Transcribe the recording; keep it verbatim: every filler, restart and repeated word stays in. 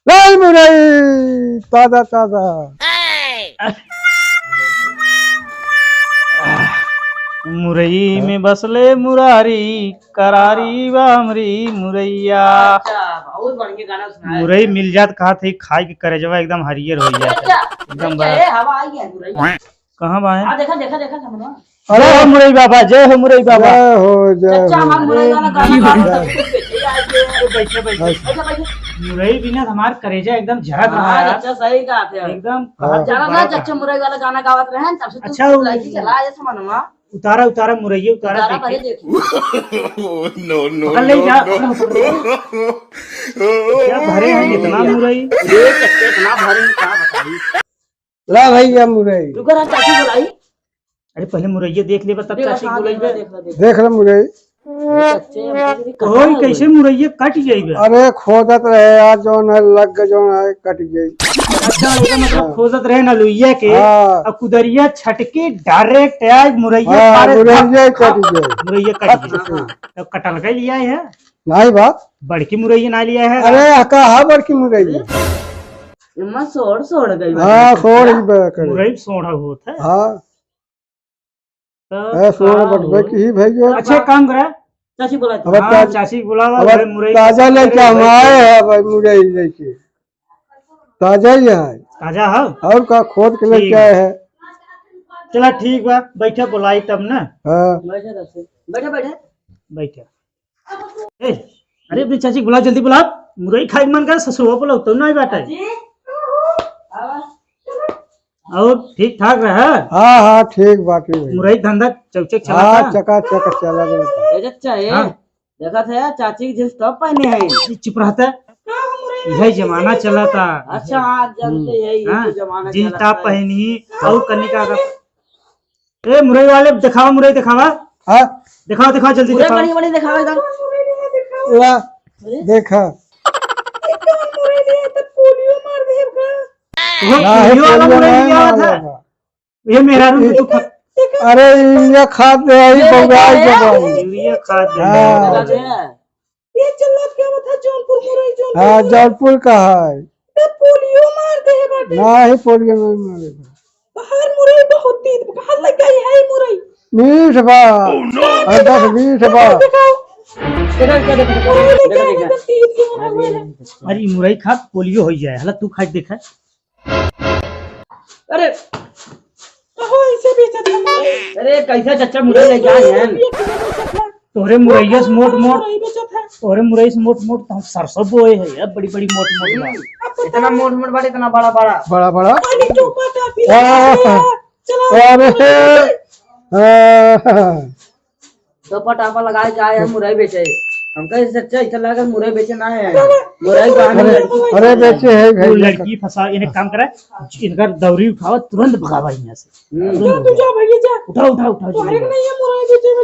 नहीं मुरई, ताजा ताजा। मुरई हाँ? में बसले मुरारी, करारी बा हमरी मुरैया। अच्छा, बहुत बढ़िया गाना सुनाया। मुरई मिल जात, कहा थे, खाए के करेजवा एकदम हरियर हो जात। अच्छा, एकदम अच्छा, बड़ा। ए, हवा आई है मुरई। कहाँ बा है? आ, देखा, देखा, देखा, समझवा। अरे हो मुरई बाबा, जय हो मुरई बाबा। जय हो, जय चाचा, हो। हमार मुरई वाला गाना गा दो, सब कुछ बेचे ही आए थे। अरे बैठे, बैठे। अच्छा। बैठे, बैठे। मुरई बिना हमार करेजा एकदम झरत रहा हाँ, है। चाचा, सही कहा थे। एकदम हाँ। जाना ना, चाचा मुरई वाला गाना गावत रहे हैं, तब से तू अच्छा, लड़की चला, ऐसे मनवा। उतारा, उतारा मुरई, उतारा उतारा देखे। भले देखी। No, no, पकड़ ले, no, जा, no। पकड़, पकड़। क्या भरे हैं इतना मुरई? अरे, चाचा, इतना भरे हैं, क्या बताई? ला भैया मुरई। रुको ना, चाची बुलाई। अरे पहले मुरैया देख ले, तब देख, चाची हाँ, बुलाई देख, बे। देख, देख। देख ले मुरई। अरे चाची, हम कह रहे ओए, कहाँ कैसे है? मुरैया कट गई बे? अरे खोदत रहे यार, जौन है लग के जौन है कट गई। अच्छा, ओकर मतलब हाँ। खोदत रहे ना लुइया के, हाँ। अब कुदरिया छटके direct आज मुरैया हाँ, पारे मुरैया धप, कट धप, गई। मुरैया कट गई। हाँ। तब कटल का लिया है? नहीं बा। बड़की मुरैया ना लिया है? अरे, कहा बड़की मुरैया? एमा सोड़, सोड़ गई बा। हाँ, सोड़ ही बा करे। मुरई सोड़ा होत है। हाँ। तो ए, सोड़ का बटबे हो? की ही भैया। अच्छा, एक काम करा। चाची बुला। अब हाँ, ताज-, चाची बुलावा, अब अरे मुरई ताजा लेके हम आए हैं भाई, मुरई लेके। ताजा ही है। ताजा है? और का खोद के लेके ठीक। आए हैं। चला ठीक बा, बैठा बुलाई तब ना। हाँ। बैठा, बैठा। बैठा। ए, अरे अपनी चाची के बुलाओ, जल्दी बुलाओ। मुरई खाए के मन करे, ससुरवा बुलाओ, तो नहीं बात है। चाची, आवा। और ठीक ठाक रहा? हाँ, हाँ, ठीक बाटे भाई। मुरई धंधा चौचक चला हाँ, था? चकाचक चला रहा था। ए चाचा, ए, हाँ। देखा था यार, चाची के जींस टॉप पहने हैं। चुप रहता। यही जमाना चला था। अच्छा, हाँ, जानते हम्म। हैं, ये हाँ, तो जमाना जींस चला टॉप था। पहनी और कन्नी का ए, मुरई वाले, देखावा, मुरई देखावा। हाँ? देखावा, देखावा, जल्दी मुरई देखावा। बड़ी, बड़ी देखावा एकदम। वाह, अरे? देखा। ये कौन मुरई लिया? तो पोलियो मार दे का? वो ना, पोलियो वाला पोलियो मुरई नहीं लिया मारा था। था। ये मेरा रूम ये, तू खा- अरे, यूरिया खाद दे, ये ये बउराई क्या के है? बउराई। यूरिया खाद दे। हाँ। ये चला क्या बता, जौनपुर मुरई, जौनपुर हाँ, मुरई। जौनपुर का है। ते पोलियो मार दे बाटे। नाही, पोलियो नाही मारे बा। बाहर मुरई बहुत तीत बा। कहाँ लग गई है मुरई? मीठ बा। Oh, no। अरे बस मीठ बा। दिखाओ, दिखाओ। देखो, देखो, देखो, देखो, मुरई देखो, देखो, देखो। एकदम तीत बा, मुरई। अरे, मुरई खा, पोलियो हो जाए। हला तू खा के देखा। अरे। कहो ऐसे बेचत है मुरई? अरे, कैसा चच्चा मुरई लेके आए हैं? ये किलो बेचत है। तोहरे मुरैया से मोट मोट, मुरई बेचत है। तोहरे मुरई से मोट मोट तो हम सरसों बोए है यार, बड़ी बड़ी मोट मोट बा। हम्म। अब पता इतना नहीं। मोट मोट बा, इतना बड़ा बड़ा। बड़ा बड़ा। खाली टोपा टापी हाँ। लगा दिया। चलो, अरे। मुरई बेचत है। हाँ। टोपा टापा लगा के आए हैं, मुरई बेचे। हमका इससे अच्छा ऐसा लगा मुरई बेचे ना है। मुरई बहाने अरे, लड़की अरे फंसा बेचे है भाई। वो लड़की फंसा, इन्हें काम करा, इनका दौरी उठावा, तुरंत भगावा यहाँ से। हम्म। जा, तू जा भैया, जा। उठा, उठा, उठा, तोहरे के नहीं है मुरई बेचे में।